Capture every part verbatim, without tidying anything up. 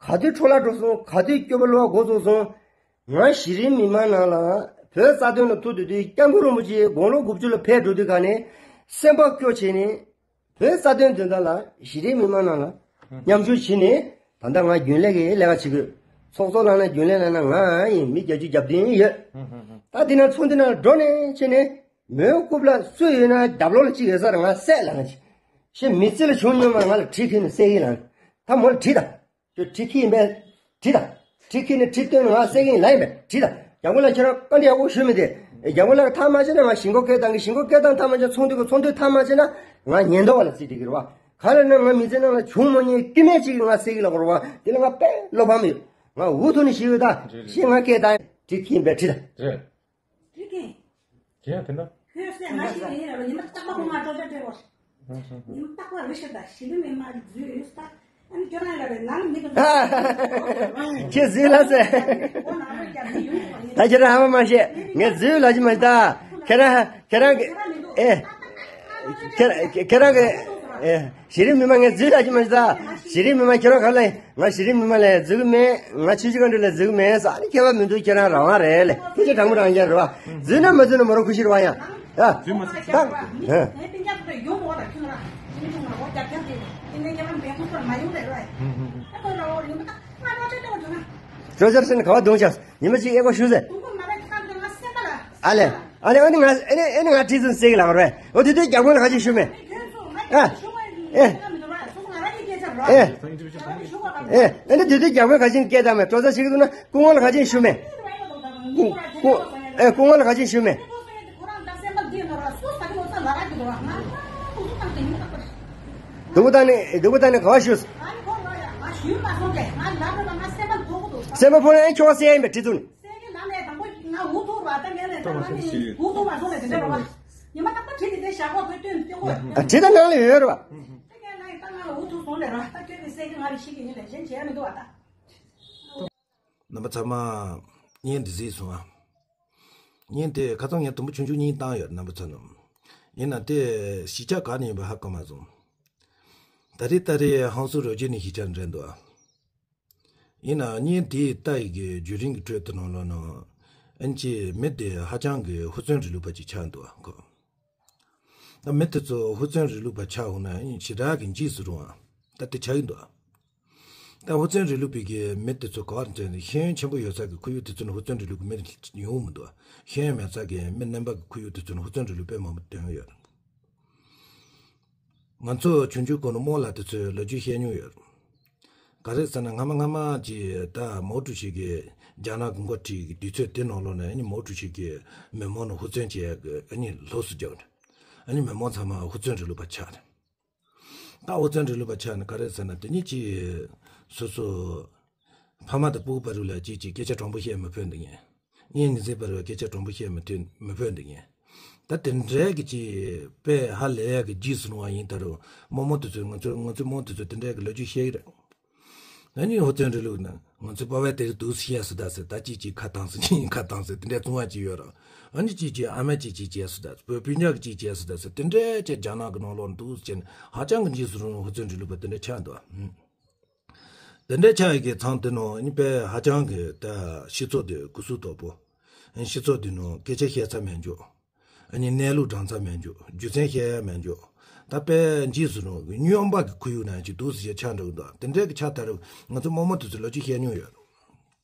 ག་དུས་འཕྲོ་བརླག་འགྲོ་སོང་། ག་དུས་སྐྱོ་པོ་ལོག་འགོ་བཙུགས་སོང་། ང་གཞི་རིམ་མི་མང་ནང་ལ་བོད་རྩ་དོན་ལ་ཐུག་དུས་དུས་སྐྱབས་མགོན་རིན་པོ་ཆེ་དགུང་ལོ་དགུ་བཅུ་ལ་ཕེབས་འགྲོ་དུས་ག་ནས་སེམས་པ་སྐྱོ་བྱས་ནས། བོད་རྩ་དོན་དོན་དག་ལ་གཞི་རིམ་མི་མང་ནང་ལ་མཉམ་ཞུགས་བྱས་ནས། ད་ལྟ་ང་རྒྱུན་ལས་ཀྱི་ལས་ཀ་བྱེད་དགོས། ཚོགས་གཙོ་ལངས་ན་རྒྱུན་ལས་ལངས་ན་ང་ཡིན། མི་བརྒྱད་ཅུ་གྱ་བདུན་ཡོད། ད་དེ་ན་ཚོགས་འདུ་ནང་འགྲོ་ནས་བྱས་ནས། མོའི་རྐུབ་ལ་སུ་ཡོད་ན་རྒྱབ་ལོགས་ལ་གཅིག་ཡོད་ས་རེད། ང་བསད་ལ་ང་ཅི་ཤེས། མི་ཚེ་ལ་བྱུང་མྱོང་མ། ང་ལ་གྲི་ཁྱེར་ནས་བསད་ཀྱི་ལ། ད་མོ་ལ་དྲིས་དང་། ཁྱོད་གྲི་ཁྱེར་ཡིན་པས་དྲིས་དང་། གྲི་ཁྱེར་ནས་གྲི་བཏོན་ནས་ང་བསད་ཀྱི་ཡིན་ལ་ཡིན་པས་དྲིས་དང་། རྒྱ་མགོ་ལ་ཁྱེད་རང་བཀའ་འདྲི་ཡག་པོ་ཞུ་མི་དེ། རྒྱ་མགོ་ལ་ཐག་མ་བཅད་ན་ང་གཞིས་འགོ་སྐད་བཏང་གི། གཞིས་འགོ་སྐད་བཏང་ཐག་མ་བཅད། ཚོགས་འདུ་གི་ཚོགས་འདུ་ཐག་མ་བཅད་ན་ང་ཉེན་རྟོག་པ་ལ་རྩིས་སྤྲད་ཀྱི་རེད་བ། ག་ལ་ན་ང་མི་ཚེ་ནང་ལ་བྱུང་མ་མྱོང་སྐྱེ་དམན་ཅིག་གིས་ང་བསད་ཀྱི་ལ་གོ་རེད་བ། དེ་ལ་ང་དཔེ་བློ་ཕམ་ཡོད། ང་འུ་ཐུག་ནས་ཞིག་ཡོད་ད། ཞེས་ང་སྐད་བཏང་། གྲི་ཁྱེར་ཡིན་པས་དྲིས་དང་། རེད། དེ་གིན། དེ་ཡང་དེ་འདྲ། ཁོས་སེ་ང་ཞིག་ཡིན་ར་བ། ཉི་མ་རྟག་པར་ཁོ་ང་སྐྲོད་ཆ་སྤྲད་པ། ཉི་མ་རྟག་པར་རི་ཤི་ད་ཞི་ལི་མི་མ་རྫུས་ཡོད་ས། ཨ་ནི་ཁྱོད་རང་ལ་རེ་ནང་མི་དུ། ཁྱེད་རྫུས་ལ་ཟེར། ཁོ་ནང་ར་རྒྱབ་ནི་ཡོང་གི་ད་ཁྱེད་རང་ཧ་མ་མ་ཤེས། ངས་རྫུས་ལ་ཅི་མ་ཤེས་ད། ཁྱེད་རང་ཁྱེད་རང་གི་ཨེ། ཁྱེད་ཁྱེད་རང་གི་ཨེ། གཞི་རིམ་མི་མང་ངས་རྫུས་ལ་ཅི་མ་ཤེས་ད། གཞི་རིམ་མི་མང་ཁྱེད་རང་ག་ལ། ང་གཞི་རིམ་མི་མང་ལ་རྫུས་ཀྱི་མེད། ང་ཆུ་བཞི་སྒང་དྲུག་ལ་རྫུས་ཀྱི་མེད་ཟེར། ཨ་ནི་ཁྱད་པར་མི་འདུག་ཁྱེད་རང་རང་དབང་རེད་ལེ། ཁྱེད་ཀྱི་དྲང་པོ་རང་རྐྱང་རེད་བ། རྫུས་ན་མ་རྫུས་ན་མོ་རང་ཁུ་ཤི་རེད་བ། ཡང་ཡ། རྫུས་མ་ཟེར། ད་ཧ། སྤྲོ་འཆར་ཟེར་ནས་ག་བ་རྡུང་ཤག་ཉི་མ་གཅིག་ཨེ་ཁོ་ཞུ་ཟེར། ཨ་ལེ། ཨ་ལེ། ཨ་ནི་ང་ཨ་ནི་ཨ་ནི་ང་ཁྲིད་ཚུན་ཟེར་གི་ལ་བར་བས། འོ་དེ་དུས་རྒྱ་དཔོན་ལ་ག་ཅིག་ཞུ་མེད། ཨ། ཨེ། ཨེ། ཨེ། ཨ་ནི་དེ་དུས་རྒྱ་དཔོན་ག་ཅིག་སྐད་བཏང་མེད། སྤྲོ་ས་ཞིག་འདུག་ན་སྐུ་ངོ་ལ་ག་ཅིག་ཞུ་མེད། སྐུ་སྐུ་ཨེ་སྐུ་ངོ་ལ་ག་ཅིག་ཞུ་མེད། སྡུག་པོ་བཏང་ནི་སྡུག་པོ་བཏང་ནི་ག་བ་ཞུ། སེམས་པ་ཕོ་ལ་ཨེ་ཁྱོད་སེ་ཡིན་པའི་ཁྲི་ཚུན། སེ་གེ་ལ་ནས་དང་པོ་ང་འུ་ཐུག་བ་ད་ངས་ནས་ད་ང་ནི་འུ་ཐུག་བ་སོང་ནས་དེ་འདྲ་རོ་བ། ཉི་མ་རྟག་པར་བྲིས་ཏེ་དེ་ཞག་པོ་ཁོས་སྟོན་སྟོན་གོ། ཨ་བྲིས་ད་ནང་ལ་ཡོད་རེད་བ། ད་ངས་ལ་ཡིན་ད་ང་ལ་འུ་ཐུག་སོང་ལས་ར། ད་ཁྱོད་ཀྱི་སེ་གེ་ང་རེ་ཤི་གི་ཡིན་ལས་གཞན་བྱས་མི་འདུག་བ་ད། རྣམ་པ་ཚང་མ་བརྙན་འདི་གཟིགས་སོང་ཨ། བརྙན་དེ་ཁ་སང་ངས་དུམ་བུ་ཆུང་ཆུང་གཉིས་བཏང་ཡོད། རྣམ་པ་ཚོ་རྣམས། ཡིན་ན་དེ་གཞིས་ཆགས་ག་ནས་ཡིན་པ་ཧ་གོ་མ་སོང་། ད་རེས་ད་རེས་ཧང་སུ་རོ་ཇི་ནས་གཞིས་ཆགས་འདྲ་འདུག་ཨ། ཡིན་ནའང་བརྙན་དེའི་ལྟ་ཡི་གི་བརྒྱུད་རིམ་གྱི་ཁྲོད་དུ་ནང་ལོགས་ནང་། ཨན་ཅི་མི་དེ་ཧ་ཅང་གི་ཧུར་བརྩོན་རིང་ལུགས་པ་ཅིག་ཆགས་འདུག་ཨ་ཁོ། ད་མི་དེ་ཚོ་ཧུར་བརྩོན་རིང་ལུགས་པ་ཆགས་འོང་ན་ཨན་ཞེ་དྲག་གི་འཇིགས་སུ་རུང་ཨ། ད་དེ་ཆགས་ཀྱི་འདུག་ཨ། ད་ཧུར་བརྩོན་རིང་ལུགས་པའི་གི་མི་དེ་ཚོ་ག་བར་འཛིན་ནས་ཤེས་ཡོན་ཆེན་པོ་ཡོད་ས་གི་ཁོར་ཡུག་དེ་ཚོ་ནས་ཧུར་བརྩོན་རིང་ལུགས་ཀྱི་མི་ཡོང་མི་འདུག་ཨ། ཤེས་ཡོན་མེད་ས་གི་མི་རྣམ་པ་གི་ཁོར་ཡུག་དེ་ཚོ་ནས་ཧུར་བརྩོན་རིང་ལུགས་དཔེ་མང་པོ་ཐོན་ཡོད། ང་ཚོ་ཆུང་ཆུང་གོང་ནས་རྨོ་ལགས་དེ་ཚོས་ལོ་རྒྱུས་བཤད་མྱོང་ཡོད། ག་རེ་ཟེར་ན་སྔ་མ་སྔ་མ་ཅིག་ད་མའོ་ཀྲུའུ་ཞི་གིས་རྒྱ་ནག་གི་མགོ་ཁྲིད་ཀྱི་དུས་ཚོད་དེ་ནང་ལོགས་ནས་ཨ་ནི་མའོ་ཀྲུའུ་ཞི་གིས་མི་མང་ནང་ཧུར་བརྩོན་བྱེད་ཡག་གི་ཨ་ནི་ལོགས་སུ་རྒྱག་ནས་ཨ་ནི་མི་མང་ཚང་མ་ཧུར་བརྩོན་རིང་ལུགས་པ་ཆགས་ནས། ད་ཧུར་བརྩོན་རིང་ལུགས་པ་ཆགས་ནས་ག་རེ་ཟེར་ན་དེ་ཉིད་ཀྱིས་སོ་སོ་ཕ་མ་དང་སྤུ་གུ་བར་ལ་ཅིག་ཅིག་སྐད་ཆ་དྲང་པོ་བཤད་མི་ཕོད་འདུག་ངས། གཉེན་ཉེ་ཚན་བར་ལ་སྐད་ཆ་དྲང་པོ་བཤད་མི་ཐུབ་མི་ཕོད་འདུག་ངས། ད་དེ་འདྲའི་གི་ཅིག་དཔེ་ཧ་ལས་ཡག་གི་རྗེས་སུ་ལོང་བ་ཡིན་ད་རུང་རྨོ་མོ་དེ་ཚོས་ང་ཚོ་ང་ཚོའི་རྨོ་དེ་ཚོས་དེ་འདྲའི་གི་ལོ་རྒྱུས་བཤད་ཀྱི་རེད། ཨ་ནི་ཧུར་བརྩོན་རིང་ལུགས་ནི་ང་ཚོའི་པ་ཕས་དེ་རིང་འདུག་སེ་བཤད་སོང་ད་ཟེར། ད་ཅིག་ཅིག་ཁ་བཏང་ཟེར། ཅིག་ཁ་བཏང་ཟེར། དེ་འདྲའི་བཙོང་བ་ཅིག་ཡོད་རེད། ཨ་ནི་ཅིག་ཅིག་ཨ་མས་ཅིག་ཅིག་བྱས་སོང་ད་ཟེར། བུ་སྤུན་ཀྱག་གིས་ཅིག་བྱས་སོང་ད་ཟེར། དེ་འདྲའི་ཅིག་རྒྱ་ནག་གི་ནང་ལོགས་འདུག་སེ་བྱས་ནས་ཧ་ཅང་གི་རྗེས་སུ་ལོང་ཧུར་བརྩོན་རིང་ལུགས་པ་དེ་འདྲ་ཆགས་འདུག་ཨ། དེ་འདྲའི་ཆ་ཡི་གི་མཚམས་དེ་ནང་ཨ་ནི་དཔེ་ཧ་ཅང་གི་ད་སྤྱི་ཚོགས་དེ་སྐུ་གཟུགས་དོག་པོ། ཨ་ནི་སྤྱི་ཚོགས་དེ་ནང་སྐད་ཆ་བཤད་ས་མེད་འཇོག་ཨ་ནི་གནས་ལུགས་དྲང་ས་མེད་འཇོག་རྒྱུ་མཚན་བཤད་ཡ་མེད་འཇོག་ད་དཔེ་འཇིགས་སུ་རུང་གི་སྨྱོན་པ་གི་ཁོར་ཡུག་ནང་ཅིག་འདུག་སེ་ཆགས་འགྲོ་གི་འདུག་དེ་འདྲའི་གི་ཆ་ད་རུང་ང་ཚོ་རྨོ་མོ་དེ་ཚོས་ལོ་རྒྱུས་བཤད་མྱོང་ཡོད།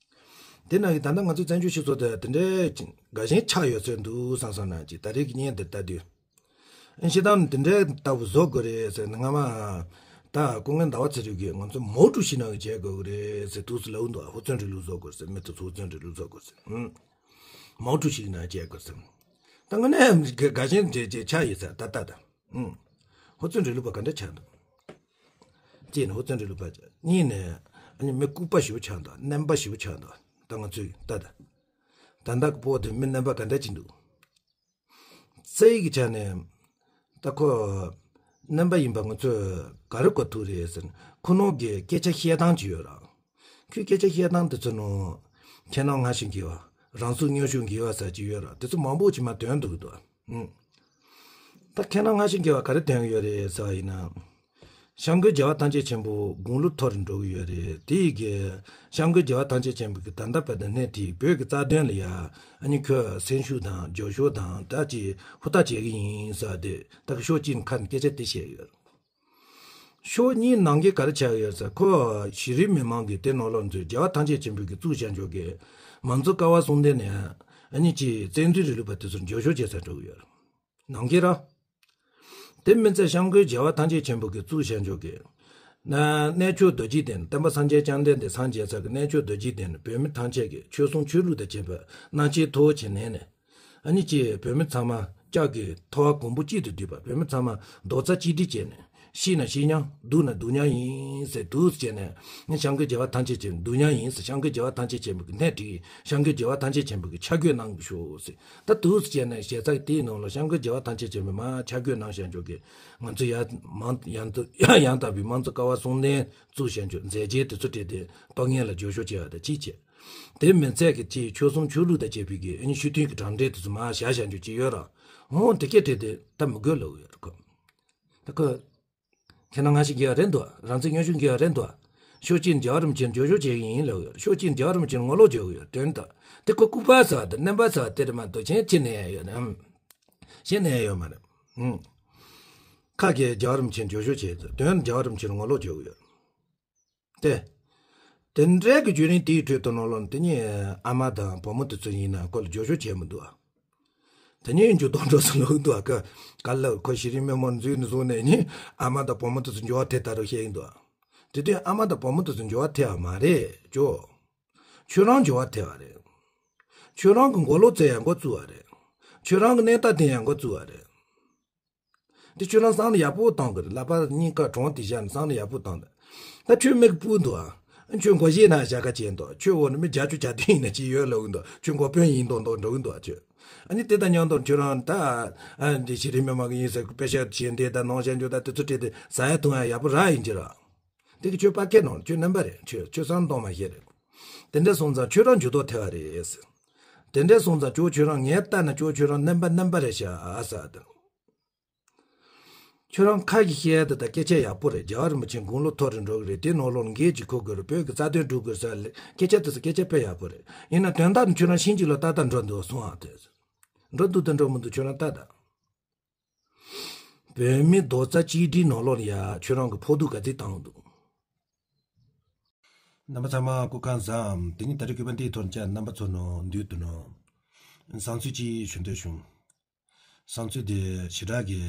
དེ་ནང་གི་ད་ལྟ་ང་ཚོ་བཙན་བྱོལ་སྤྱི་ཚོགས་དེ་དེ་འདྲའི་དགའ་ཞེན་ཆགས་ཡོད་ཚོད་འདུག་བསམ་བསམ་ན་ཅིག་ད་རེས་ཀྱི་བརྙན་དེ་ལྟ་དུས། ཨ་ནི་སྤྱིར་བཏང་ནི་དེ་འདྲའི་ལྟ་བུ་བཟོ་དགོས་རེད་ཟེར་ནས་སྔ་མ། ད་སྐུ་ངོ་ཟླ་བ་ཚེ་རིང་གིས་ང་ཚོ་མའོ་ཀྲུའུ་ཞི་ནང་གི་བྱེད་དགོས་ཀྱི་རེད་ཟེར་འདུག་སེ་ལབ་འདུག་ཧུར་བརྩོན་རིང་ལུགས་བཟོ་དགོས་ཟེར། མི་དེ་ཚོ་ཧུར་བརྩོན་རིང་ལུགས་བཟོ་དགོས་ཟེར། ཨང་། མའོ་ཀྲུའུ་ཞི་ནང་བྱེད་དགོས་ཟེར། ད་དངོས་གནས་དགའ་ཞེན་བྱེད་བྱེད་ཆགས་ཡོད་ཟེར་ད་ལྟ་ད། ཨང་། ཧུར་བརྩོན་རིང་ལུགས་པ་ག་འདྲ་ཆགས་འདུག་གཅིག་ནས་ཧུར་བརྩོན་རིང་ལུགས་པ། གཉིས་ནས་ཨ་ནི་མི་ལྐུགས་པ་ཞེ་པོ་ཆགས་འདུག་རྣམ་པ་ཞེ་པོ་ཆགས་འདུག་ད་ང་ཚོས་ད་ད། ད་ལྟ་གི་སྤོ་དེ་མི་རྣམ་པ་ག་འདྲ་ཅིག་འདུག་རྩ་བའི་གི་ཆ་ནས་ད་ཁོ་རྣམ་པ་ཡིན་པ་ང་ཚོས་ག་རེ་གོ་ཐུབ་རེད་ཟེར་ན། ཁོ་ནང་གི་སྐད་ཆ་བཤད་སྟངས་ཅིག་ཡོད་ར། ཁོའི་སྐད་ཆ་བཤད་སྟངས་དེ་ཚོ་ནང་ཁྱེད་རང་སྔ་ཕྱི་འགལ་བ། རང་ཚུགས་སྔོན་ཕྱོགས་འགལ་བ་ཟེར་གྱི་ཡོད་ར། དེ་ཚོ་མང་པོ་ཅིག་མར་ཐོན་འདུག་གི་འདུག་ཨང་། ད་ཁྱེད་རང་སྔ་ཕྱི་འགལ་བ་ག་རེ་ཐོན་གྱི་ཡོད་རེད་ཟེར་བ་ཡིན་ན། སྐྱབས་མགོན་རྒྱལ་བ་ཐམས་ཅད་མཁྱེན་པ་དགུང་ལོ་མཐོ་རུ་འགྲོ་གི་ཡོད་རེད། དེ་ཡི་གི་སྐྱབས་མགོན་རྒྱལ་བ་ཐམས་ཅད་མཁྱེན་པ་གི་ད་ལྟ་བར་དུ་སྣེ་ཁྲིད་བོད་ཀྱི་རྩ་དོན་ལ་ཡ་ཨ་ནི་ཁོས་སེམས་ཤུགས་དང་རྒྱབ་སྐྱོར་དང་ད་ཅི་ཧུར་ཐག་བྱེད་གི་ཡིན་ཟེར་ཏེ། ད་གི་ཕྱོགས་གཅིག་ནས་ཁ་ནས་སྐད་ཆ་དེ་བཤད་ཡོད། ཕྱོགས་གཉིས་ནང་གི་ག་རེ་ཆགས་ཡོད་ཟེར། ཁོ་གཞི་རིམ་མི་མང་གི་དེ་ནང་ལོགས་ཚོས་རྒྱལ་བ་ཐམས་ཅད་མཁྱེན་པ་གིས་བཙུགས་བཞག་འཇོག་གི་མང་གཙོ་ཀ་བ་གསུམ་ལྡན་ནས་ཨ་ནི་ཅི་བཙན་འཛུལ་རིང་ལུགས་པ་དེ་ཚོར་རྒྱབ་སྐྱོར་བྱེད་ས་འགྲོ་གི་ཡོད། ནང་གི་ར། དེ་མིན་ཚེ་སྐྱབས་མགོན་རྒྱལ་བ་ཐམས་ཅད་མཁྱེན་པ་གིས་བཙུགས་བཞག་འཇོག་གི་ན་གནས་མཆོག་རྡོ་རྗེ་གདན། སྟོན་པ་སངས་རྒྱས་བཅོམ་ལྡན་འདས་སངས་རྒྱས་ས་གི་གནས་མཆོག་རྡོ་རྗེ་གདན་ནས་བོད་མི་ཐམས་ཅད་ཀྱི་ཆོས་སྲུང་ཆོས་ལུགས་དང་བཅས་པ་སྣང་ཆེན་མཐོ་བོ་ཆེ་ནས་ནས། ཨ་ནི་ཅི་བོད་མི་ཚང་མ་ལྕགས་ཀྱི་ཐོ་བ་གོང་བུ་གཅིག་ཏུ་བསྡུས་པ། བོད་མི་ཚང་མ་རྡོག་རྩ་གཅིག་སྒྲིལ་བྱས་ནས། ཤི་ན་ཤི་མྱང་། སྡུག་ན་སྡུག་མྱང་ཡིན་ཟེར་འདུག་ཟེར་ནས། ངས་སྐྱབས་མགོན་རྒྱལ་བ་ཐམས་ཅད་མཁྱེན། སྡུག་མྱང་ཡིན་ཟེར། སྐྱབས་མགོན་རྒྱལ་བ་ཐམས་ཅད་མཁྱེན་པ་གི་སྣེ་ཁྲིད། སྐྱབས་མགོན་རྒྱལ་བ་ཐམས་ཅད་མཁྱེན་པ་གི་ཆ་བགོས་གནང་གི་ཤོག་ཟེར། ད་འདུག་ཟེར་ནས་ཞལ་ཚགས་དེའི་ནང་ལ་སྐྱབས་མགོན་རྒྱལ་བ་ཐམས་ཅད་མཁྱེན་པ་མར་ཆ་བགོས་གནང་བཞག་འཇོག་གི། ང་ཚོ་ཡར་མང་ཡང་དུ་ཡང་དག་པའི་མང་གཙོ་ཀ་བ་གསུམ་ལྡན་བཙུགས་བཞག་འཇོག་མཛད་རྗེས་དེ་ཚོ་བྲིས་ཏེ་གཏོར་སྙན་ལ་རྒྱབ་སྐྱོར་བྱས་པ་དང་གཅིག་བྱས། དེ་མིན་ཚད་ཀྱི་ཅིག་ཆོས་སྲུང་ཆོས་ལུགས་དང་བཅས་པའི་གི་ཨ་ནི་ཕྱི་དོན་གྱི་གྲ་སྒྲིག་དེ་ཚོ་མར་བཞག་བཞག་འཇོག་ཅིག་ཡོད་ར། འོང་དེ་སྐད་བྲིས་ཏེ་ད་མི་དགོས་ལབ་ཡོད་ར་ཁོ། ད་ཁོ། ཁྱེད་རང་ང་ཞིག་རྒྱལ་བ་རེད་འདུག་རང་ཚོའི་སྙན་ཞུ་རྒྱལ་བ་རེད་འདུག་ཕྱོགས་གཅིག་རྒྱལ་བ་རིན་པོ་ཆེར་རྒྱབ་སྐྱོར་བྱེད་ཀྱི་ཡིན་ལབ་ཡོད། ཕྱོགས་གཅིག་རྒྱལ་བ་རིན་པོ་ཆེར་ངོ་ལོག་རྒྱག་གི་ཡོད་དོན་དག་དེ་ཁོ་ལྐུགས་པ་ཟེར་བ་དང་སྨན་པ་ཟེར་བ་དེ་རེད་མ་གཏོགས་གཞན་ཅི་ནས་ཡོད་ནམ། གཞན་ནས་ཡོད་མ་རེད། ཨང་། ཁ་གིས་རྒྱལ་བ་རིན་པོ་ཆེར་རྒྱབ་སྐྱོར་བྱེད་ཚུལ་དོན་རྒྱལ་བ་རིན་པོ་ཆེར་ངོ་ལོག་རྒྱག་གི་ཡོད། ཏེ། དེ་འདྲའི་གི་བརྒྱུད་རིམ་དེའི་ཁྲོད་དུ་ནང་ལོགས་དེ་ཉིད་ཨ་མ་དང་བུ་མོ་དེ་ཚོ་ཡིན་ན་ཁོ་ལ་རྒྱབ་སྐྱོར་བྱས་མི་འདུག་ཨ། དེ་ཉིད་འགྱུར་ལྡོག་འགྲོ་སོང་ལབ་འདུག་ཨ། ཀ་ཀ་ལ་ཁོ་གཞི་རིམ་མི་མང་འཛུལ་ནས་བཟུང་ནས་ནི་ཨ་མ་དང་བུ་མོ་དེ་ཚོ་འགྱུར་བ་ཐེབས་ད་རུ་བཤད་ཡིན་འདུག་ཨ། དེ་དུས་ཨ་མ་དང་བུ་མོ་དེ་ཚོ་འགྱུར་བ་ཐེབས་པ་མ་རེད་ཅོ། ཁྱོད་རང་འགྱུར་བ་ཐེབས་པ་རེད། ཁྱོད་རང་གི་མགོ་ལོག་བཙལ་ཡ་འགོ་བཙུགས་པ་རེད། ཁྱོད་རང་གི་གནས་སྟངས་དེ་ཡང་འགོ་བཙུགས་པ་རེད། འདི་ཁྱོད་རང་བསམ་བློ་ཡག་པོ་བཏང་གི་རེད། ལག་པ་གཉིས་ཀ་གྲོང་དེ་བཞག་ནས་བསམ་བློ་ཡག་པོ་བཏང་དང་། ད་ཁྱོད་མིག་སྤུ་འདུག་ཨ། ཁྱོད་མགོ་བཞེས་ན་བྱ་དགའ་བྱས་འདུག་ཁྱོད་འོ་ན་མི་བརྒྱད་ཅུ་གྱ་བདུན་ཡིན་ན་ཅི་ཡོད་ལབ་གི་འདུག་ཁྱོད་འགོ་དཔོན་ཡིན་མདོག་མདོག་འགྲོ་གི་འདུག་ཨ་ཁྱོད། ཨ་ནི་དེ་དང་མཉམ་དུ་ཁྱོད་རང་ད་ཨ་འདི་གཞི་རིམ་མི་མང་གི་ཡིན་ཟེར་དཔེ་ཤག་བྱས་འདི་ད་ནང་བཞིན་འཇོག་ད་དེ་ཚོ་བྲིས་ཏེ་ཟ་ཡ་འཐུང་ཡ་ཡག་པོ་རག་ཡིན་གྱི་ར། དེ་གི་ཁྱོད་པ་ཁེ་ནང་ཁྱོད་རྣམ་པ་རེད། ཁྱོད་ཁྱོད་བསམ་གཏོང་མ་ཤེས་རེད། དེ་འདྲ་སོང་ཙང་ཁྱོད་རང་འགྱུར་ལྡོག་ཐེབས་པ་རེད། དེ་འདྲ་སོང་ཙང་ཁྱོད་ཁྱོད་རང་ངས་ལྟ་ན་ཁྱོད་ཁྱོད་རང་རྣམ་པ་རྣམ་པ་རེད་ཤག་ཨ་ཟེར་དང་། ཁྱོད་རང་ཁ་གི་བཤད་དེ་ད་སྐད་ཆ་ཡག་པོ་རེད། རྒྱལ་བ་རིན་པོ་ཆེ་དགུང་ལོ་མཐོ་རུ་འགྲོ་གི་རེད། དེ་ནང་ལོགས་འགན་ཅིག་འཁུར་དགོས་རེད། བོད་ཀྱི་རྩ་དོན་སྒྲུབ་དགོས་ཟེར་ལ་སྐད་ཆ་དེ་ཚོ་སྐད་ཆ་དཔེ་ཡག་པོ་རེད། ཡིན་ན་དོན་དག་ནི་ཁྱོད་རང་ཤིན་ཅིག་ལ་ཏག་ཏག་འགྲོ་འདུག་སོང་ཨ་དེ། འགྲོ་འདུག་དང་འགྲོ་མི་འདུག་ཁྱོད་རང་ཏག་ཏག་བོད་མི་རྡོག་རྩ་གཅིག་སྒྲིལ་ནང་ལོགས་ལ་ཡ་ཁྱོད་རང་གི་ཕོག་ཐུག་ག་ཚོད་བཏང་འདུག་རྣམ་པ་ཚང་མ་སྐུ་ཁམས་བཟང་། དེ་ཉིད་ད་རེས་གུས་པ་འདིའི་ཐོག་བཅར་རྣམ་པ་ཚོ་ནང་འདུས་དུ་ནང་བསམ་ཚུལ་ཅིག་ཞུ་འདོད་བྱུང་། བསམ་ཚུལ་དེ་ཞེ་དྲག་གི་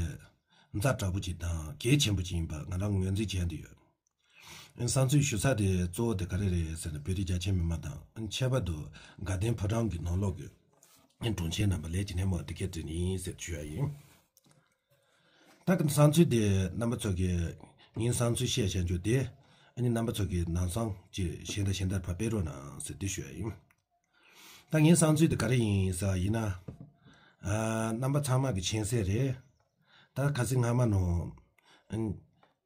ཛ་དྲག་པོ་ཅིག་དང་གལ་ཆེན་པོ་ཅིག་ཡིན་པ་ང་རང་ངོས་འཛིན་བྱས་ཏེ་ཡོད། བསམ་ཚུལ་ཞུ་ས་དེ་གཙོ་བོ་དེ་ག་རེ་རེད་ཟེར་ན་བོད་རིགས་རྒྱ་ཆེ་མི་མང་དང་ཁྱད་པར་དུ་དགའ་ལྡན་ཕོ་བྲང་གི་ནང་ལོགས་ཀྱི་དྲུང་ཆེ་རྣམ་པ་ལས་ཀྱི་སྣེ་མོ་དེ་སྐད་དྲིས་ནི་ཡིན་ཟེར་ཞུ་ཡ་ཡིན། ད་གི་བསམ་ཚུལ་དེ་རྣམ་པ་ཚོ་གིས་ངའི་བསམ་ཚུལ་བཤད་བྱ་རྒྱུ་དེ་ཨ་ནི་རྣམ་པ་ཚོ་གིས་ལམ་སང་ཅིག་གཞན་དང་གཞན་དར་ཕབ་སྤེལ་རོགས་གནང་ཟེར་དེ་ཞུ་ཡ་ཡིན། ད་ངའི་བསམ་ཚུལ་དེ་ག་རེ་ཡིན་ཟེར་བ་ཡིན་ན། ཨ་རྣམ་པ་ཚང་མ་གི་མཁྱེན་གསལ་རེད། ད་ཁ་སང་སྔ་མ་ནང་ཨ་ནི་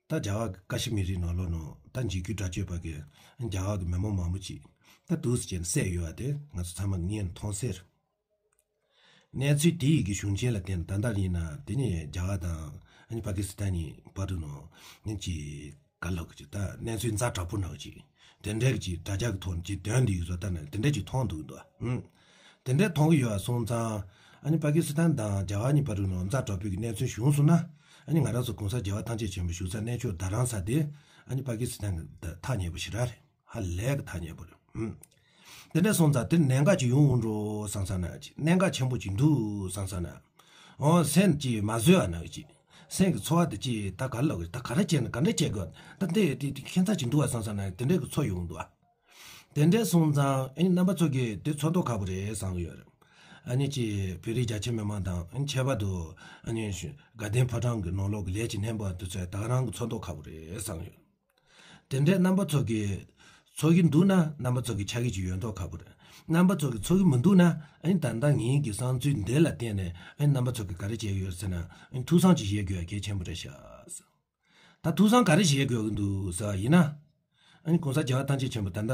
ད་རྒྱ་གར་ཀ་ཤི་མིར་རི་ནང་ལོགས་ནང་ད་འཇིགས་སྐུལ་དྲག་སྤྱོད་པ་གིས་རྒྱ་གར་གི་མི་མང་མང་པོ་ཅིག་ད་འདུག་སེ་བྱས་ནས་བསད་ཡོད་པ་དེ་ང་ཚོ་ཚང་མ་གིས་མཐོང་གསལ་རེད། གནས་ཚུལ་དེ་ཡི་གི་གཞུང་ཆེན་ལ་བརྟེན་ད་ལྟ་ཡིན་ན་དེ་ནས་རྒྱ་གར་དང་ཨ་ནི་པ་ཀི་སི་ཐན་གཉིས་བར་དུ་ནང་ནི་ཅིག་ག་ལབ་གི་ཅིག་ད་གནས་ཚུལ་ཛ་དྲག་པོ་ནང་གི་ཅིག་དེ་འདྲའི་གི་ཅིག་དྲ་རྒྱ་གི་ཐོག་ནས་ཅིག་དོན་འདི་ཡིག་བཟོ་ལྟ་ན་དེ་འདྲའི་ཅིག་མཐོང་འདུག་འདུག་ཨ། དེ་འདྲའི་མཐོང་གི་ཡོད་པ་སོང་ཙང་ཨ་ནི་པ་ཀི་སི་ཐན་དང་རྒྱ་གར་གཉིས་བར་དུ་ནང་ཛ་དྲག་པོའི་གི་གནས་ཚུལ་བྱུང་སོང་ན་ཨ་ནི་ང་རང་ཚོ་གོང་ས་རྒྱལ་བ་ཐམས་ཅད་མཁྱེན་པའི་བཞུགས་ས་གནས་མཆོག་རྡ་རམ་ས་དེ་ཨ་ནི་པ་ཀི་སི་ཐན་གི་ཐག་ཉེ་པོ་ཞེ་དྲག་རེད། ཧ་ལས་གི་ཐག་ཉེ་པོ་རེད། ཨུམ། དེ་འདྲ་སོང་ཙང་དེར་གནད་འགག་ཅིག་ཡོང་འོང་འགྲོ་བསམ་བསམ་ན་ཅིག་གནད་འགག་ཆེན་པོ་ཅིག་འདུག་བསམ་བསམ་ན། འོ་སེམས་ཅིག་མ་བཟོད་པ་ན་ཅིག་སེམས་ཀྱི་ཚོར་བ་དེ་ཅིག་ད་ག་ལ་གི་ད་ག་རེ་བྱས་ན་ག་འདྲ་བྱེད་དགོས་ད་དེ་དེ་དེ་ཁྱད་མཚར་ཅིག་འདུག་བསམ་བསམ་ན་དེ་འདྲའི་གི་ཚོར་ཡོང་འདུག་ཨ། དེ་འདྲ་སོང་ཙང་ཨ་ནི་རྣམ་པ་ཚོ་གིས་དེ་ཚོར་མདོག་ཁ་པོ་རེད་བསམ་གི་ཡོད་རེད། ཨ་ནི་ཅིག་བོད་རིགས་རྒྱ་ཆེ་མི་མང་དང་ཨ་ནི་ཁྱད་པར་དུ་ཨ་ནི་དགའ་ལྡན་ཕོ་བྲང་གི་ནང་ལོགས་ཀྱི་ལས་ཀྱི་སྣེ་མོ་དེ་ཚོས་ད་ག་རང་གི་ཚོར་མདོག་ཁ་པོ་རེད་བསམ་གི་ཡོད། དེ་འདྲའི་རྣམ་པ་ཚོ་གིས་ཚོར་གྱི་འདུག་ན་རྣམ་པ་ཚོ་གིས་ཆ་རྒྱུས་ཅིག་ཡོད་མདོག་ཁ་པོ་རེད། རྣམ་པ་ཚོ་གིས་ཚོར་གྱི་མི་འདུག་ན་ཨ་ནི་ད་ལྟ་ངའི་གི་བསམ་ཚུལ་འདི་ལ་བརྟེན་ནས་ཨ་ནི་རྣམ་པ་ཚོ་གིས་ག་རེ་བྱས་ཡོད་ཟེར་ན་ཨ་ནི་ཐུགས་བསམ་ཅིག་བཞེས་དགོས་ཡ་གལ་ཆེན་པོ་རེད་ཤག་ད་ཐུགས་བསམ་ག་རེ་བཞེས་དགོས་ཀྱི་འདུག་ཟེར་བ་ཡིན་ན། ཨ་ནི་གོང་ས་རྒྱལ་བ་ཐམས་ཅད་མཁྱེན་པ་ད་ལྟ་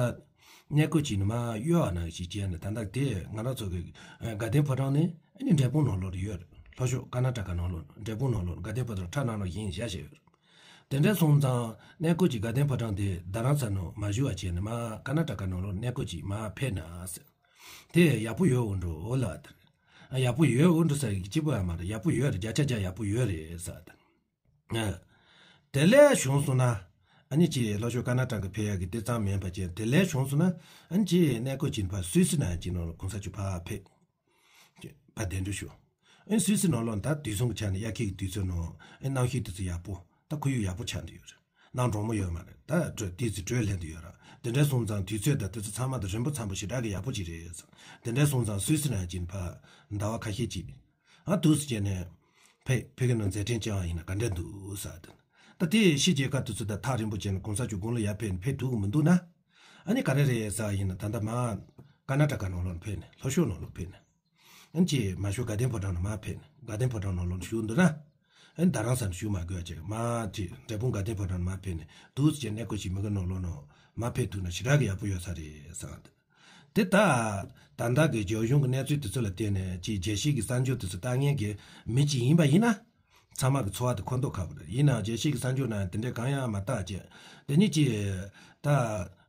གནས་སྐོར་གྱི་ནི་མ་གཡོ་བ་ནང་བཞིན་བྱས་ནས་ད་ལྟ་དེ་ང་རང་ཚོ་གི་དགའ་ལྡན་ཕོ་བྲང་ནི་ཨ་ནི་འབྲས་སྤུངས་ནང་ལོགས་ལ་ཡོད་རེད། ལྷོ་ཕྱོགས་ཀར་ན་ཊ་ཀ་ནང་ལོགས་འབྲས་སྤུངས་ནང་ལོགས་དགའ་ལྡན་ཕོ་བྲང་ཁྲ་ནག་ནང་བཞེངས་བཞག་བཞག་ཡོད་རེད། དེ་འདྲ་སོང་ཙང་གནས་སྐོར་གྱི་དགའ་ལྡན་ཕོ་བྲང་དེ་རྡ་རམ་ས་ལ་ནང་མ་བཞུགས་པ་བྱས་ནས་མར་ཀར་ནཱ་ཊ་ཀ་ནང་ལོགས་གནས་སྐོར་གྱིས་མར་ཕེབས་ན་ཟེར། དེ་ཡག་པོ་ཡོད་འོ་འགྲོ་འོ་ལ་དེར། ཡག་པོ་ཡོད་འོ་འགྲོ་ཟེར་གྱི་གཅིག་པོ་ཡང་མ་རེད། ཡག་པོ་ཡོད་རེད། བརྒྱ་ཆ་བརྒྱ་ཡག་པོ་ཡོད་རེད་ཟེར་དེ། དེ་ལས་བྱུང་སོང་ན། ཨ་ནི་ཅིག་ལྷོ་ཕྱོགས་ཀར་ནཱ་ཊ་ཀ་ཕེབས་ཡག་གི་དེ་ཙམ་མིན་པ་ཅིག་དེ་ལས་བྱུང་སོང་ན། ཨ་ནི་ཅིག་གནས་སྐོར་གྱིས་ཕར་སུད་སི་ནང་ཅིག་ནང་ལ་གོང་ས་མཆོག་ཕར་ཕེབས། ཕར་གདན་འདྲེན་ཞུ། ཨ་ནི་སུད་སི་ནང་ལོགས་ད་དུས་གསུམ་གྱི་ཆ་ནས་དབྱར་ཁའི་དུས་ཚོད་ནང་ཨ་ནི་གནམ་གཤིས་དུས་ཚོད་ཡག་པོ། ད་ཁོར་ཡུག་ཡག་པོ་ཆགས་བསྡད་ཡོད་རེད། གནམ་གྲང་མོ་ཡོད་མ་རེད། ད་དྲོད་ཏོག་ཙམ་དྲོད་ལྷན་དུ་ཡོད་ར། དེ་འདྲ་སོང་ཙང་དུས་ཚོད་དང་དེ་ཚོ་ཚང་མ་དང་རིམ་པ་འཚམ་པོ་ཞེ་དྲག་གི་ཡག་པོ་ཅིག་རེད། དེ་འདྲ་སོང་ཙང་སུད་སི་ནང་ཅིག་ཕར་ཟླ་བ་ཁ་ཤས་ཅིག་ཨ་འདུག་སེ་བྱས་ནས། ཕེབས་ཕེབས་ཀྱི་ནང་མཛད་འཕྲིན་བསྐྱངས་པ་ཡིན་ན་ག་འདྲ་འདུག་ཟེར་དེ། ད་དེ་ཕྱི་རྒྱལ་ཁག་དེ་ཚོ་དང་ཐག་རིང་པོ་བྱས་ནས་གོང་ས་མཆོག་དགུང་ལོ་ཡར་ཕེབས་ཕེབས་ཐུབ་ཀྱི་མི་འདུག་ན། ཨ་ནི་ག་རེ་རེད་ཟེར་བ་ཡིན་ན། ད་ལྟ་མར་ཀར་ནཱ་ཊ་ཀ་ནང་ལོགས་ཕེབས་ནས་ལྷོ་ཕྱོགས་ནང་ལོགས་ཕེབས་ནས། ཨ་ནི་ཅིག་མ་ཤོར་དགའ་ལྡན་ཕོ་བྲང་ནང་མར་ཕེབས་ནས་དགའ་ལྡན་ཕོ་བྲང་ནང་ལོགས་བཞུགས་འདུག་ན། ཨ་ནི་རྡ་རམ་ས་ལ་བཞུགས་མ་དགོས་པ་བྱས་མར་ཅིག་འབྲས་སྤུངས་དགའ་ལྡན་ཕོ་བྲང་ནང་མར་ཕེབས་ནས་འདུག་སེ་བྱས་གནས་སྐོར་ཞིག་མི་གི་ནང་ལོགས་ནང་མར་ཕེབས་ཐུབ་ན་ཞེ་དྲག་གི་ཡག་པོ་ཡོད་ས་རེད་ཟེར་བ་དེ། དེ་ད། ད་ལྟ་གི་རྒྱ་གཞུང་གི་གནས་ཚུལ་དེ་ཚོ་ལ་བལྟས་ནས་ཅིག་རྒྱལ་སྤྱི་གི་གསར་འགྱུར་དེ་ཚོ་ལྟ་མཁན་གྱི་མི་ཅིག་ཡིན་པ་ཡིན་ན། ཚང་མ་གི་ཚོར་བ་དེ་ཁོ་ཐག་ཁ་པོ་རེད། ཡིན་ནའང་རྒྱལ་སྤྱི་གི་གསར་འགྱུར་ནང་དེ་འདྲའི་གང་ཡང་མ་བལྟས་བྱས། དེ་ནི་ཅིག་ད།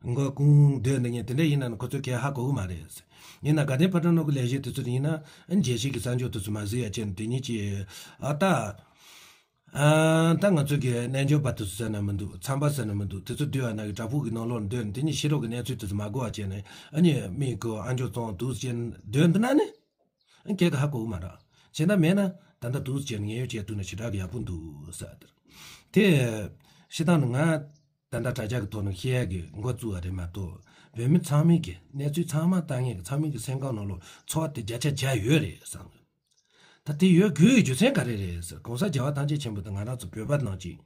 མགོ་སྐོར་སྡོད་འདི་ངས་དེ་འདྲ་ཡིན་ན་ཁོ་ཚོས་གས་ཧ་གོ་གི་མ་རེད། ཡིན་ན་དགའ་ལྡན་ཕོ་བྲང་ནང་གི་ལས་བྱེད་དེ་ཚོ་ཡིན་ན་རྒྱལ་སྤྱི་གི་གསར་འགྱུར་དེ་ཚོ་མ་གཟིགས་ཡ་བྱས་ནས་དེ་ནི་ཅིག་ཨ་ད། ཨ། ད་ང་ཚོ་གི་རྣལ་འབྱོར་པ་དེ་ཚོ་ཟེར་ན་མི་འདུག་མཚམས་པ་ཟེར་ན་མི་འདུག་དེ་ཚོ་སྡོད་པ་ན་གི་བྲག་ཕུག་གི་ནང་ལོགས་སྡོད་ནས་དེ་ནི་ཕྱི་ལོགས་གི་གནས་ཚུལ་དེ་ཚོ་མ་གོ་བ་བྱས་ནས་ཨ་ནི་མི་གི་ཨ་མཆོག་ཙོང་འདུག་ཅེས་སྡོད་འདི་ན་ནི། ཨ་ནི་སྐད་ག་ཧ་གོ་གི་མ་རེད། བྱས་ན་མེད་ན་ད་ལྟ་འདུག་ཅེས་ངས་ཡོད་བྱས་ཐུབ་ན་ཞེ་དྲག་གི་ཡག་པོ་འདུག་ཟེར་དེར། དེ། ཤི་སྟངས་ནི་ང་། ད་ལྟ་དྲ་རྒྱ་གི་ཐོག་ནས་བཤད་ཡག་གི་འགོ་བཙུགས་པ་རེད་མ་གཏོགས། བོད་མི་ཚང་མས་ཀྱི་གནས་ཚུལ་ཚང་མ་ལྟ་མཁན་གྱི་ཚང་མའི་གི་སེམས་ཁམས་ནང་ལོགས་ཚོར་བ་དེ་བརྒྱ་ཆ་བརྒྱ་ཡོད་རེད་བསམ། ད་དེ་ཡོད་དགོས་ཀྱི་རྒྱུ་མཚན་ག་རེ་རེད་ཟེར། གོང་ས་རྒྱལ་བ་ཐམས་ཅད་མཁྱེན་པ་དང་ང་རང་ཚོ་བོད་པ་ནང་བཞིན།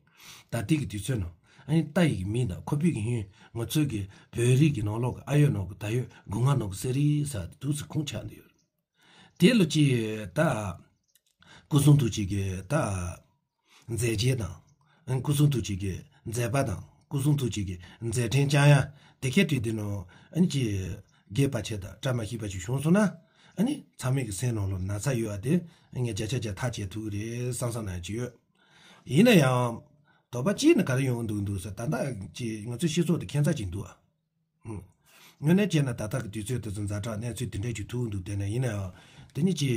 ད་ལྟའི་གི་དུས་ཚོད་ནང་ཨ་ནི་ལྟ་ཡི་གི་མི་དང་ཁོ་པའི་གི་ཡུན་ང་ཚོའི་གི་བོད་རིགས་ཀྱི་ནང་ལོགས་ཀྱི་ཨ་ཡོད་ནང་གི་ད་ཡོད་སྒོ་ང་ནང་གི་གསེར་རིལ་ཟེར་དེ་འདུག་སེ་ཁུངས་ཆགས་འདི་ཡོད། དེ་ལོ་ཅིག་ད། སྐུ་གསུང་ཐུགས་ཀྱི་གི་ད། མཛད་རྗེས་དང་། སྐུ་གསུང་ཐུགས་ཀྱི་གི་མཛད་པ་དང་སྐུ་གསུང་ཐུགས་ཀྱི་གི་མཛད་འཕྲིན་བསྐྱངས་ཡ་དེ་གས་དུས་དེ་ནང་ཨ་ནི་ཅིག་རྒས་པ་ཆེ་དང་བཀྲ་མ་ཤིས་པ་ཅིག་བྱུང་སོང་ན། ཨ་ནི་ཚང་མའི་གི་སེམས་ནང་ལོགས་ན་ཚ་ཡོད་པ་དེ་ངས་བརྒྱ་ཆ་བརྒྱ་ཐག་བཅད་ཐུབ་ཀྱི་རེད་བསམ་བསམ་ན་ཅིག་ཡོད། ཡིན་ན་ཡང་། དོགས་པ་གཅིག་ནི་ག་རེ་ཡོང་གི་འདུག་འདུག་ཟེར་ད་ལྟ་ཅིག་ང་ཚོའི་སྤྱི་ཚོགས་དེ་ཁྱད་མཚར་ཅིག་འདུག་ཨ། ཧུམ། དངོས་གནས་བྱས་ན་ད་ལྟ་གི་དུས་ཚོད་དེ་ཚོ་ཛ་དྲག་གནས་ཚུལ་དེ་འདྲས་ཅིག་ཐུག་འདུག་དེ་ནས་ཡིན་ན་ཡང་། དེ་ནི་ཅི།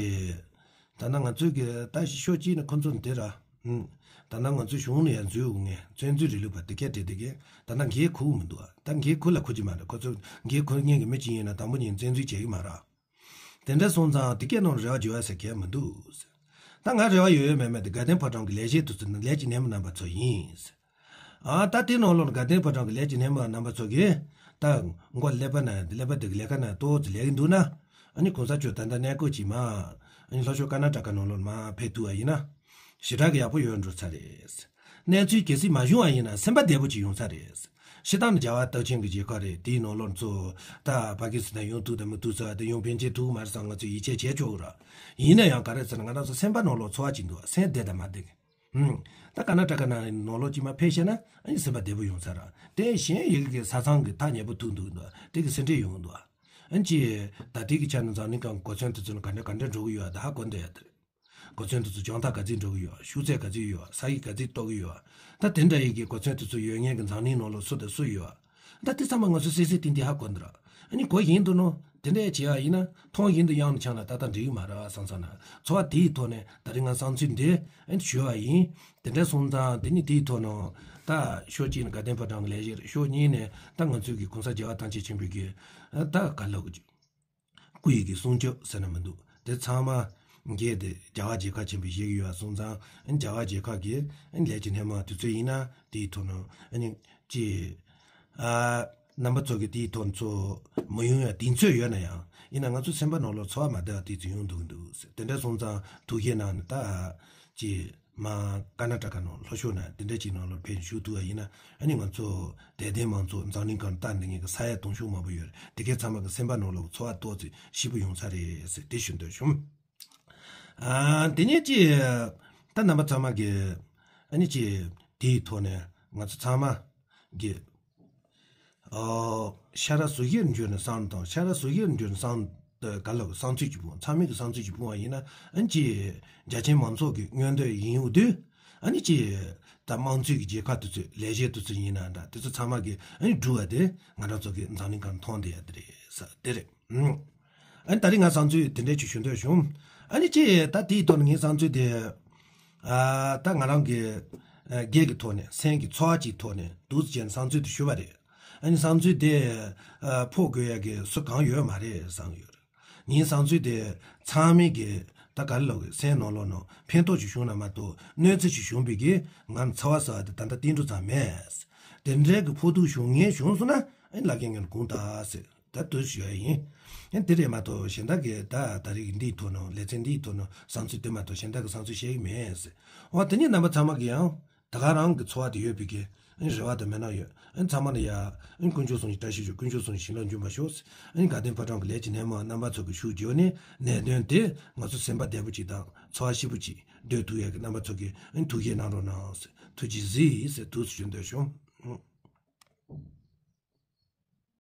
ད་ནང་ང་ཚོའི་གི་ད་ཕྱོགས་གཅིག་ནས་ཁོ་ཚོ་འདི་ར། ཧུམ། ད་ནང་ང་ཚོའི་གཞུང་ནས་ཡང་འཛུལ་འོང་ངས་བཙན་འཛུལ་རིང་ལུགས་པ་དེ་གས་དེ་དེ་གས་ད་ནང་འགན་འཁུར་མི་འདུག་ད་འགན་འཁུར་ལ་འཁུར་གྱི་མ་རེད། ཁོ་ཚོ་འགན་འཁུར་མཁན་གི་མི་གཅིག་ཡིན་ན་དང་པོ་ཉིད་བཙན་འཛུལ་བྱེད་ཀྱི་མ་རེད། དེ་འདྲ་སོང་ཙང་དེ་གས་ནང་རེ་བ་བྱེད་ཡ་ཟེར་མཁན་མི་འདུག་ད་ང་རེ་བ་ཡོད་ཡོད་མེད་མེད་དེ་དགའ་ལྡན་ཕོ་བྲང་གི་ལས་བྱེད་དེ་ཚོ་ནི་ལས་ཀྱི་སྣེ་མོ་རྣམ་པ་ཚོ་ཡིན། ཨ་ད་དེ་ནང་ལོགས་དགའ་ལྡན་ཕོ་བྲང་གི་ལས་ཀྱི་སྣེ་མོ་རྣམ་པ་ཚོ་གིས་ད་མགོ་ཀླད་པ་ན་ཀླད་པ་དེ་གི་ལས་ཀ་ན་ཏོག་ཙམ་ལས་ཀྱི་འདུག་ན། ཨ་ནི་གོང་ས་མཆོག་ད་ལྟ་གནས་སྐོར་གྱིས་མ། ཨ་ནི་ལྷོ་ཕྱོགས་ཀར་ནཱ་ཊ་ཀ་ནང་ལོགས་མར་ཕེབས་ཐུབ་པ་ཡིན་ན། ཞེ་དྲག་གི་ཡག་པོ་ཡོད་འགྲོ་ས་རེད། གནས་ཚུལ་གལ་སྲིད་མ་བྱུང་བ་ཡིན་ན་སེམས་པ་བདེ་པོ་ཅིག་ཡོང་ས་རེད། སྤྱིར་བཏང་ནི་རྒྱལ་བ་རྟགས་ཅན་གྱི་རྒྱལ་ཁབ་རེད། དེའི་ནང་ལོགས་ཚོ་ད་པ་ཀི་སི་ཐན་ཡོང་ཐུབ་དང་མི་ཐུབ་ཚོ་དེ་ཡོང་ཕན་ཆད་ཐུབ་མ་རེད་བསམ་ང་ཚོས་ཡིད་ཆེས་བྱས་ཆོག་གི་ར། ཡིན་ན་ཡང་ག་རེ་ཟེར་ན་ང་རང་ཚོ་སེམས་པ་ནང་ལོགས་ཚོར་བ་ཅིག་འདུག་སེམས་བདེ་དང་མ་བདེ་གི། ཧུམ། ད་ཀར་ནཱ་ཊ་ཀ་ནང་ནང་ལོགས་ཅིག་མར་ཕེབས་ཤེས་ན་ཨ་ནི་སེམས་པ་བདེ་པོ་ཡོང་ས་ར། དེ་གཞན་ཡི་གེ་ས་ཚང་གི་ཐག་ཉེ་པོ་ཐུག་འདུག་འདུག་དེ་གི་སེམས་ཁྲལ་ཡོང་འདུག་ཨ་ནི་ཅི། ད་དེ་གི་ཆ་ནས་འཛམ་གླིང་སྒང་གོ་མཚོན་དེ་ཚོ་ནི་ག་འདྲ་ག་འདྲ་འགྲོ་གི་ཡོད་ད་ཧ་གོ་འདོད་ཡ་དེ་རེད། གོ་མཚོན་དེ་ཚོ་སྦྱོང་རྟགས་ག་ཚོད་འགྲོ་གི་ཡོད། ཤུགས་ཚད་ག་ཚོད་ཡོད། ས་ཡིག་ག་ཚོད་རྟོགས་ཀྱི་ཡོད། ད་དེ་འདྲ་ཡི་གེ་གོ་མཚོན་དེ་ཚོ་ཡོད་མཁན་གྱི་འཛམ་གླིང་ནང་ལོགས་སུ་དང་སུ་ཡོད། ད་དེ་ཚང་མ་ང་ཚོ་སེ་སེ་ཏིང་ཏིང་ཧ་གོ་འདི་ར། ཨ་ནི་གོ་བཞིན་དུ་ནོ་དེ་འདྲ་བྱས་པ་ཡིན་ན་མཐོང་བཞིན་དུ་གཡང་ནས་འཆང་ན་ཏག་ཏག་འགྲིག་གི་མ་རེད་བསམ་བསམ་ན་ཚོར་བ་དེའི་ཐོག་ནས་ད་རིང་ང་བསམ་ཚུལ་འདི་ཨ་ནི་ཞུས་པ་ཡིན། དེ་འདྲ་སོང་ཙང་དེ་ནི་དེའི་ཐོག་ནས་ད་ཕྱོགས་གཅིག་ནས་དགའ་ལྡན་ཕོ་བྲང་གི་ལས་བྱེད་རེད། ཕྱོགས་གཉིས་ནས་ད་ང་ཚོའི་གི་གོང་ས་རྒྱལ་བ་ཐམས་ཅད་མཁྱེན་པའི་གི་ད་ག་ལབ་དགོས་ཀྱི། སྐུ་ཡི་གི་སྲུང་སྐྱོབ་ཟེར་ན་མི་འདུག་དེ་ཚང་མ་འགལ་ཏེ་རྒྱལ་བ་རྒྱལ་ཁབ་ཆེན་པོས་བཞེས་ཀྱི་ཡོད་པ་སོང་ཙང་། རྒྱལ་བ་རྒྱལ་ཁབ་ཀྱི་ལས་ཀྱི་སྣེ་མོ་དེ་ཚོ་ཡིན་ན་དེའི་ཐོག་ནས་ཅི། རྣམ་པ་ཚོ་གི་དེའི་ཐོག་ཚོ་མ་ཡོང་ཡ་གདེང་ཚོད་ཡོད་ན་ཡང་ཡིན་ན་ང་ཚོ་སེམས་པ་ནང་ལོགས་ཚོར་བ་མ་བདེ་བ་དེ་ཚོ་ཡོང་འདུག་འདུག་དེ་འདྲ་སོང་ཙང་ཐུགས་བཞེས་གནང་ནས་ད་ཅི། མ་ཀར་ནཱ་ཊ་ཀ་ནང་ལྷོ་ཕྱོགས་ན་དེ་འདྲ་ཅིག་ནང་ལ་ཕེབས་བཞུགས་ཐུབ་པ་ཡིན་ན་ཨ་ནི་ང་ཚོ་དད་ལྡན་མང་ཚོགས་འཛམ་གླིང་སྒང་ལྟ་འདི་ངེད་ཀྱི་ས་ཡ་དུང་ཕྱུར་མང་པོ་ཡོད་རེད། དེ་གའི་ཚང་མ་གི་སེམས་པ་ནང་ལ་ཚོར་བ་ཏོག་ཙམ་ཞིབ་པོ་ཡོང་ས་རེད་ཟེར་དེ་ཞུ་འདོད་བྱུང་། ཨ་དེ་ནས་ཅི། ད་རྣམ་པ་ཚང་མ་གི་ཨ་ནི་ཅི་དེའི་ཐོག་ནས་ང་ཚོ་ཚང་མ་གི་ཤ་ར་ཟུར་བཞིར་འགྱུར་ནས་བསམ་དང་ཤ་ར་ཟུར་བཞིར་འགྱུར་ནས་བསམ། ག་ལ་བསམ་ཚུལ་གྱི་བུ་ཚང་མའི་གི་བསམ་ཚུལ་གྱི་བུ་བ་ཡིན་ན་ཨན་ཅི། རྒྱ་ཆེན་མང་ཚོགས་ཀྱི་མངོན་འདོད་ཡིན་འོ་དུས། ཨ་ནི་ཅི། ད་དམངས་གཙོའི་གི་རྒྱལ་ཁབ་དེ་ཚོའི་ལས་བྱེད་དེ་ཚོ་ཡིན་ན་འདྲ། དེ་ཚོ་ཚང་མ་གི་ཨ་ནི་འགྲུལ་བ་དེ་ང་རང་ཚོ་གི་འཛམ་གླིང་སྒང་མཐོང་བསྡད་ཡ་དེ་རེད་ས་དེ་རེད། ཨ་ནི་ད་རེས་ང་བསམ་ཚུལ་དེ་འདྲས་ཅིག་ཞུ་འདོད་བྱུང་། ཨ་ནི་ཅི། ད་དེའི་ཐོག་ནས་ངའི་བསམ་ཚུལ་དེ། ཨ། ད་ང་རང་གི་ཨ་སྒེར་གྱི་ཐོག་ནས་སེམས་ཀྱི་ཚོར་བ་ཅིག་ཐོག་ནས་འདུག་སེ་བྱས་ནས་བསམ་ཚུལ་དེ་ཞུ་བ་རེད། ཨ་ནི་བསམ་ཚུལ་དེ་ཨ་ཕོག་དགོས་ཡ་གི་སུ་གང་ཡོད་མ་རེད་བསམ་གྱི་ཡོད་རེད། ངའི་བསམ་ཚུལ་དེ་ཚང་མས་ཀྱི་ད་ག་རེ་ལབ་དགོས། སེམས་ནང་ལོགས་ནང་ཕན་ཐོགས་ཅིག་བྱུང་ན་མ་གཏོགས་གནོད་འཚེ་ཅིག་བྱུང་བའི་གི་ང་ཚོར་བ་ཟེར་བ་དེ་ད་ལྟ་བསྟན་འགྲོ་ཙམ་མེད། དེ་འདྲའི་གི་ཕོག་ཐུག་བྱུང་མཁན་བྱུང་སོང་ན་ཨ་ནི་ལབ་མཁན་ངས་དགོངས་དག་ཟེར། ད་དུ་ཞུ་ཡ་ཡིན། ཨ་ནི་དེ་རེད་མ་གཏོགས་གཞན་དག་གི་ད་ད་རེས་འདིའི་ཐོག་ནང་ལེ་ཚན་འདིའི་ཐོག་ནང་བསམ་ཚུལ་དེ་མ་གཏོགས་གཞན་དག་གི་བསམ་ཚུལ་བཤད་ཀྱི་མེད་ཟེར། འོ་དེ་ནས་རྣམ་པ་ཚང་མ་གི་ཡང་ད་ག་རང་གི་ཚོར་བ་དེ་ཡོད་པའི་གི་ཨ་ནི་རེ་བ་དང་མི་སྣང་ཡོད། ཨ་ནི་ཚང་མ་ལ་ཡ་ཨ་ནི་དཀོན་མཆོག་གསུམ་གྱི་བཀྲ་ཤིས་ཤོག་དཀོན་མཆོག་གསུམ་གྱི་བྱིན་རླབས་འབྱུང་བར་ཤོག་ཨ་ནི་དགའ་ལྡན་ཕོ་བྲང་གི་ལས་ཀྱི་སྣེ་མོ་རྣམ་པ་ཚོ་གི་ཞུགས་བརྗོད་ནས་གནད་དོན་དེ་ང་ཚོ་སེམས་པ་བདེ་པོ་ཅིག་དང་ཚོར་བ་སྐྱིད་པོ་ཅིག་སྡོད་ཐུབ་ཡ་གི་རྣམ་པ་ཚོ་གི་ཨ་ནི་ཐུགས་རྗེ་གནང་རོགས་གནང་ཟེར། ཐུགས་རྗེ་གཟིགས་ཟེར་ཐུགས་སུ་ཞུ་འདོད་བྱུང་།